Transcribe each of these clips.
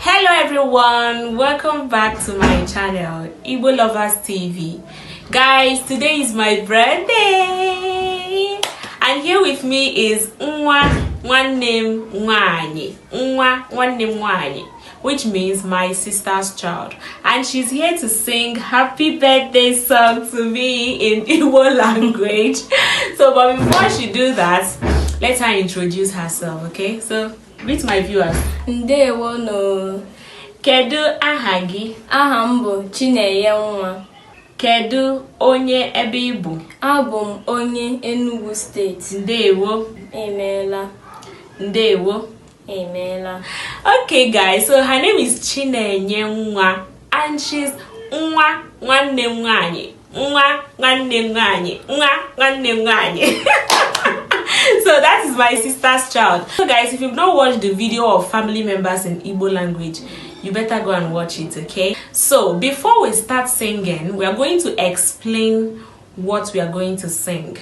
Hello everyone, welcome back to my channel, Igbo Lovers TV. Guys, today is my birthday, and here with me is Nwa Nwanne m Nwanyi, Nwa Nwanne m Nwanyi, which means my sister's child, and she's here to sing happy birthday song to me in Igbo language. So, but before she do that, let her introduce herself, okay? So, greet my viewers. Ndewonu. Kedu aha gị? Aha m bụ Chinenye Nwa. Kedu onye ebe ị bụ? Abụ m onye Enugu steeti. Ndewo. Emeela. Ndewo. Emeela. Okay guys, so her name is Chinenye Nwa and she's nwa nwanne m nwanyị, nwa nwanne m nwanyị, nwa nwanne m nwanyị. So that is my sister's child. So guys, if you've not watched the video of family members in Igbo language, you better go and watch it, okay? So before we start singing, we are going to explain what we are going to sing.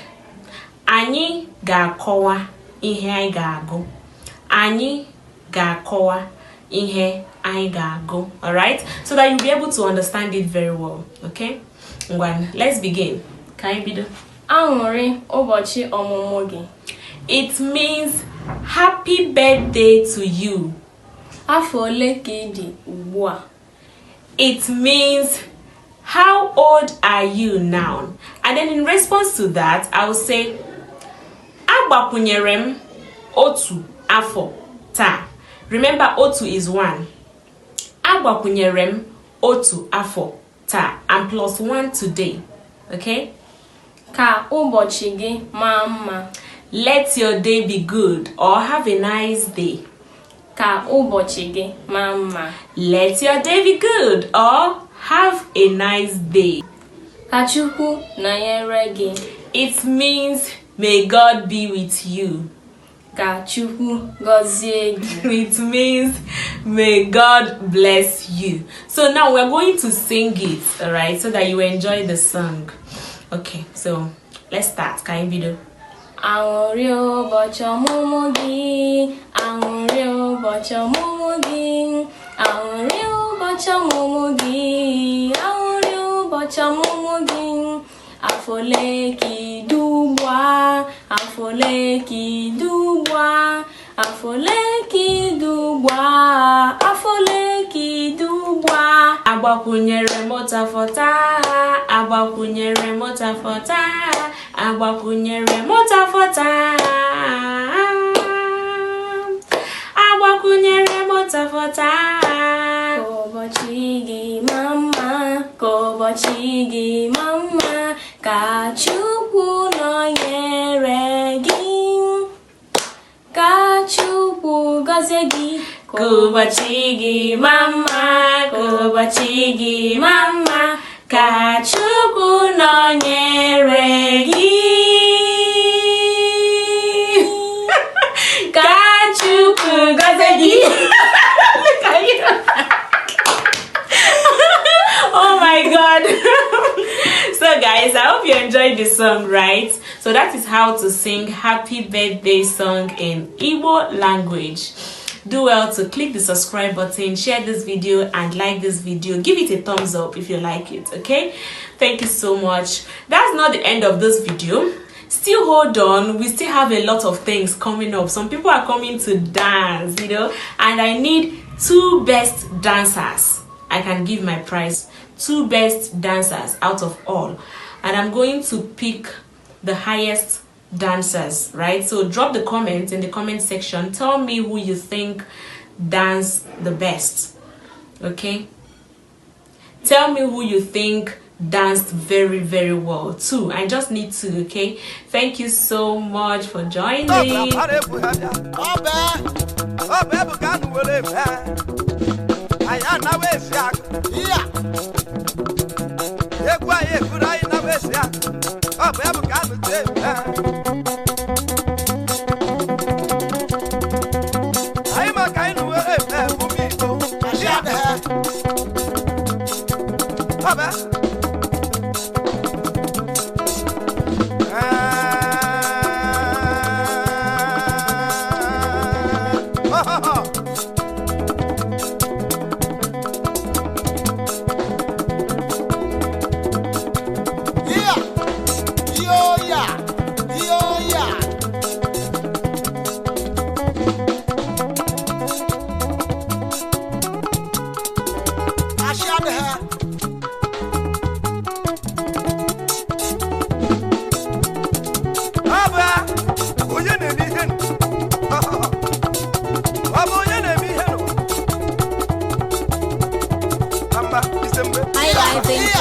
Anyị ga-akọwa ihe anyị ga-agụ. Anyị ga-akọwa ihe anyị ga-agụ, alright? So that you'll be able to understand it very well, okay? Ngwan, let's begin. Ka anyị bido. Aṅụrị ụbọchị ọmụmụ gị. It means happy birthday to you. Afọ ole ka ị dị ugbu a? It means how old are you now? And then in response to that, I will say agbakwunyere m otu afọ taa. Remember, otu is one. Agbakwunyere m otu afọ taa and plus one today. Okay? Ka ụbọchị gị maa mma. Let your day be good or have a nice day. Ka ụbọchị gị maa mma. Let your day be good or have a nice day. Ka Chukwu nọnyere gị. It means may God be with you. Ka Chukwu gọzie gị. It means may God bless you. So now we're going to sing it, all right, so that you enjoy the song. Okay, so let's start. Ka anyị bido? Aṅụrị ụbọchị ọmụmụ gị, aṅụrị ụbọchị ọmụmụ gị, aṅụrị ụbọchị ọmụmụ gị, aṅụrị ụbọchị ọmụmụ gị. Afọ ole ka ị dị ugbu a? Afọ ole ka ị dị ugbu a? Afọ ole ka ị dị ugbu a? Afọ ole ka ị dị ugbu a? Agbakwunyere m otu afọ taa, agbakwunyere m otu afọ taa, agbakwunyere m otu afọ taa, agbakwunyere m otu afọ taa. Ka ụbọchị gị maa mma, ka ụbọchị gị maa mma, ka Chukwu nọnyere gị. Ka Chukwu gọzie gị. Ka ụbọchị gị maa mma, ka ụbọchị gị maa mma, ka Chukwu nọnyere gị. Ka Chukwu gọzie gị. Look at you. Oh my God. So guys, I hope you enjoyed the song, right? So that is how to sing happy birthday song in Igbo language. Do well to click the subscribe button, share this video and like this video. Give it a thumbs up if you like it, okay? Thank you so much. That's not the end of this video. Still hold on, we still have a lot of things coming up. Some people are coming to dance, you know, and I need 2 best dancers. I can give my prize. 2 best dancers out of all, and I'm going to pick the highest dancers, right? So drop the comment in the comment section. Tell me who you think danced the best, okay? Tell me who you think danced very, very well. 2. I just need 2, okay? Thank you so much for joining.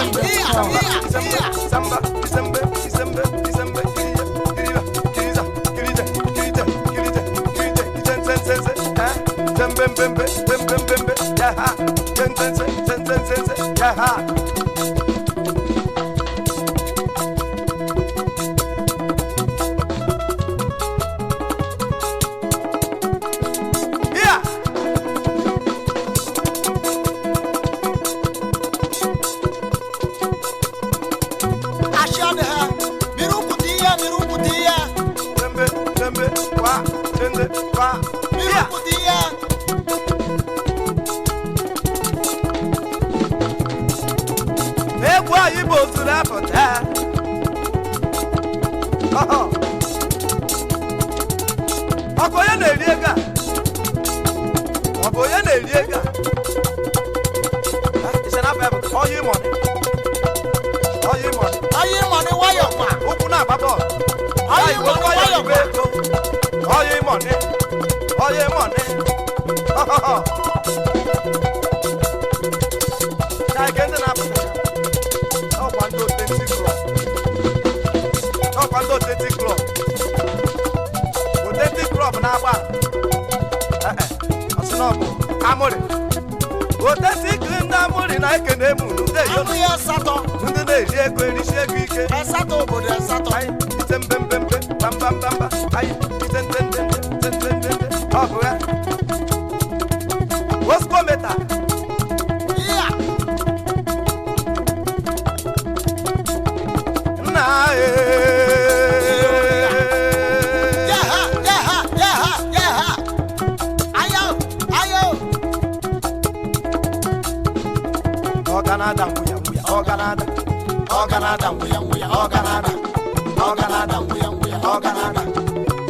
igbosongs.com. Samba, December, December, December, Kiriba, Kiriza, Kiride, Kiride, Kiride, Kiride, Sense, eh? Tembembe, Tembembe, yaha, Sense, Sense, Sense, yaha. Yeah. Ashadha, mirukutia, mirukutia, Tembe, tembe, wa, tembe, wa. Yeah. mirukutia. Egwu anyị bụ otu na-apụta. Ọhọ. Ọ bụ onye na-eri ego a? Ọ bụ onye na-eri ego a? Ah, ị sị na afọ ya bụ oyi money. Oyi money. Oyi money nwayọ kwa. Ụkwụ na-agba bọọlụ. Oyi Ayi, money ụkwụ ya nwayọ bụ kwa. ego. Oyi money. Oyi money. Ọhọhọ. Na ike ndị na-apụta. Ọkwa ndị Authentic Club. Ọkwa ndị Authentic Club. Authentic Club na-agba. Eh, eh, ọ sị na ọ bụ Amụrị. Authentic ndị Amụrị na-ekene m unu. Ndị eyo Amụ ya asatọ, ndị na-eri ego erisi ego ike. asatọ obodo asatọ. Ayi, ite mbembembe, bambambamba. Ayi, ite ntentente, ntentente. Ọ bụ ya. Oskometa. Iya, Nna ee. yaha, yaha, yaha, yaha. Ayo, ayo. Ọganada nwuya nwuya, ọganada. Ọganada nwuya nwuya, ọganada. Ọganada nwuya nwuya, ọganada.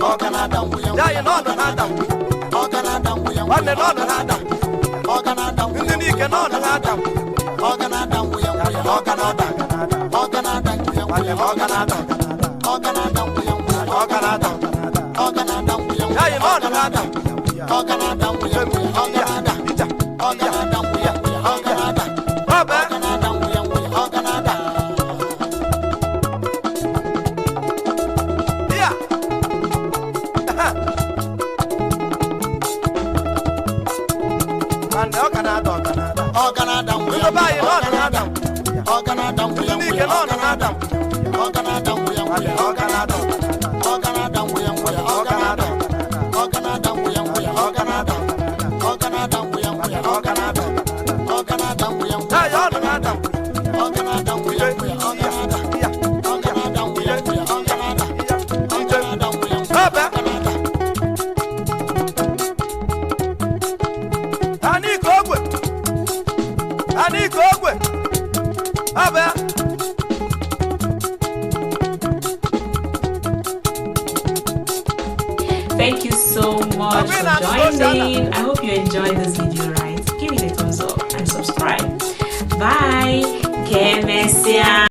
Ọganada nwuya nwuya. Ya yi n'ọnụ na-ada nwuya. Ọganada nwuya nwuya. Nwanne n'ọnụ na-ada nwuya. Ọganada nwuya Ndị n'ike n'ọnụ na-ada nwuya. Ọganada nwuya nwuya, ọganada. Ọganada nwuya Nwanne nwuya, m ọganada. ọganada nwuya nwuya, Ọganada. ọganada nwuya Ya yi nwuya, n'ọnụ na-ada nwuya. ọganada nwuya nwuya, ọganada. Ija, Ọganada nwuya nwuya, ọganada. Ọbẹ. Ọganada nwuya nwuya, ọganada. Iya. Nwanne ọganada ọganada. Ọganada nwuya Ndị be anyị n'ọnụ na-ada ọganada. nwuya. Ọganada nwuya Ndị n'ike nwuya, n'ọnụ na-ada ọganada. nwuya. Ọganada nwuya Nwanne nwuya, ọganada ọganada nwuya nwuya, ọganada. ọganada. Ọganada nwuya nwuya, ọganada. Ọganada nwuya nwuya, ọganada. Ọganada nwuya nwuya, Ya yi ọnụ na-ada nwuya. ọganada nwuya nwuya, ọganada. Iya. Ọganada nwuya nwuya, ọganada. Iya. Ije. Ọganada nwuya nwuya, Ọbẹ. ọganada. Anike ogwe. Anike ogwe. Ọbẹ. Thank you so much for joining. I hope you enjoyed this video, right? Give it a thumbs up and subscribe. Bye. Que